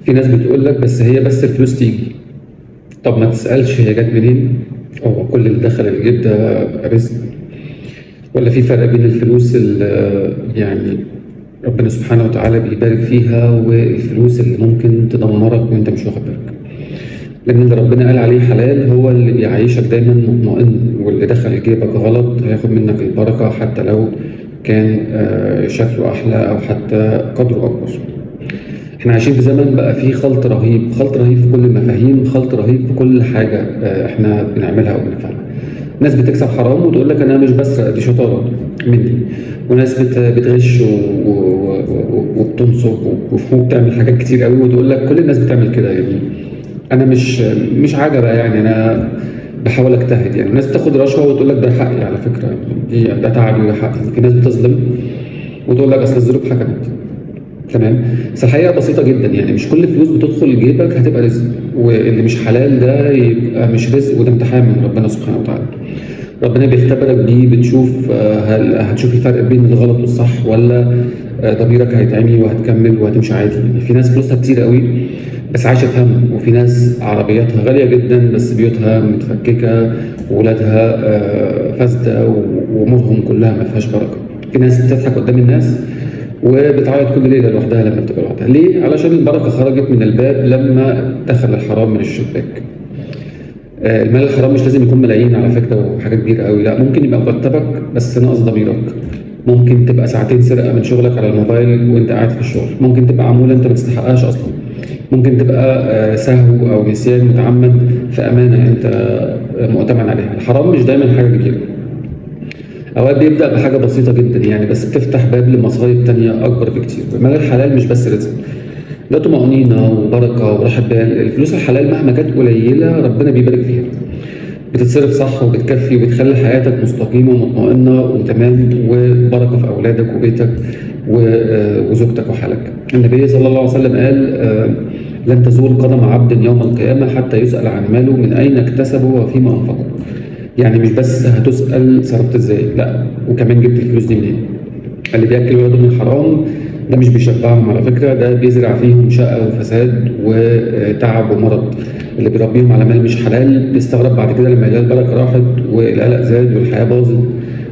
في ناس بتقول لك بس هي بس الفلوس تيجي. طب ما تسألش هي جت منين؟ هو كل اللي دخل الجيب ده رزق؟ ولا في فرق بين الفلوس اللي يعني ربنا سبحانه وتعالى بيبارك فيها والفلوس اللي ممكن تدمرك وانت مش واخد بالك؟ لأن اللي ربنا قال عليه حلال هو اللي بيعيشك دايما مطمئن، واللي دخل جيبك غلط هياخد منك البركة حتى لو كان شكله أحلى أو حتى قدره أكبر. احنا عايشين في زمن بقى فيه خلط رهيب، خلط رهيب في كل المفاهيم، خلط رهيب في كل حاجة احنا بنعملها أو بنفعلها. ناس بتكسب حرام وتقول لك أنا مش بسرق، دي شطارة مني. وناس بتغش وبتنصب وبتعمل حاجات كتير قوي وتقول لك كل الناس بتعمل كده، يعني انا مش عجبه، يعني انا بحاول اجتهد. يعني الناس بتاخد رشوة وتقول لك ده حقي على فكرة، يعني ده تعبي وده حقي. في ناس بتظلم وتقول لك اصل الظروف حكمت. تمام، بس الحقيقة بسيطة جدا، يعني مش كل فلوس بتدخل جيبك هتبقى رزق، واللي مش حلال ده يبقى مش رزق، وده امتحان من ربنا سبحانه وتعالى. ربنا بيختبرك بيه، بتشوف هل هتشوف الفرق بين الغلط والصح، ولا ضميرك هيتعمي وهتكمل وهتمشي عادي. يعني في ناس فلوسها كتير قوي بس عايشه في هم، وفي ناس عربياتها غالية جدا بس بيوتها متفككه وولادها فاسدة وامورهم كلها ما فيهاش بركة. في ناس بتضحك قدام الناس وبتعيط كل ليلة لوحدها لما بتبقى لوحدها. ليه؟ علشان البركة خرجت من الباب لما دخل الحرام من الشباك. المال الحرام مش لازم يكون ملايين على فكرة وحاجه كبيرة قوي، لا، ممكن يبقى مرتبك بس ناقص ضميرك. ممكن تبقى ساعتين سرقه من شغلك على الموبايل وانت قاعد في الشغل، ممكن تبقى عمولة انت ما تستحقهاش اصلا، ممكن تبقى سهو او نسيان متعمد في امانه انت مؤتمن عليها. الحرام مش دايما حاجة كبيرة، اوقات بيبدا بحاجة بسيطة جدا يعني، بس بتفتح باب لمصايب تانية اكبر بكتير. المال الحلال مش بس رزق، ده طمأنينة وبركة وراحة بال. الفلوس الحلال مهما كانت قليلة ربنا بيبارك فيها، بتتصرف صح وبتكفي وبتخلي حياتك مستقيمة ومطمئنة وتمام، وبركة في أولادك وبيتك وزوجتك وحالك. النبي صلى الله عليه وسلم قال لن تزول قدم عبد يوم القيامة حتى يسأل عن ماله من أين اكتسبه وفيما أنفقه. يعني مش بس هتسأل صرفت ازاي، لا، وكمان جبت الفلوس دي منين. اللي بياكل ولاده من الحرام ده مش بيشبعهم على فكرة، ده بيزرع فيهم شقة وفساد وتعب ومرض. اللي بيربيهم على مال مش حلال بيستغرب بعد كده لما يلاقي البركة راحت والقلق زاد والحياة باظت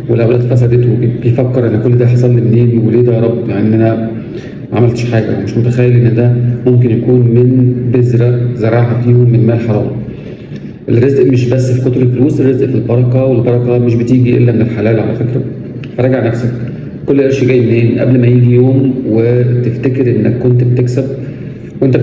والأولاد فسدت، وبيفكر أن كل ده حصل لي منين وليه ده يا رب، يعني أنا ما عملتش حاجة، ومش متخيل إن ده ممكن يكون من بذرة زرعها فيهم من مال حرام. الرزق مش بس في كتر الفلوس، الرزق في البركة، والبركة مش بتيجي إلا من الحلال على فكرة. فراجع نفسك، كل قرش جاي منين قبل ما يجي يوم وتفتكر انك كنت بتكسب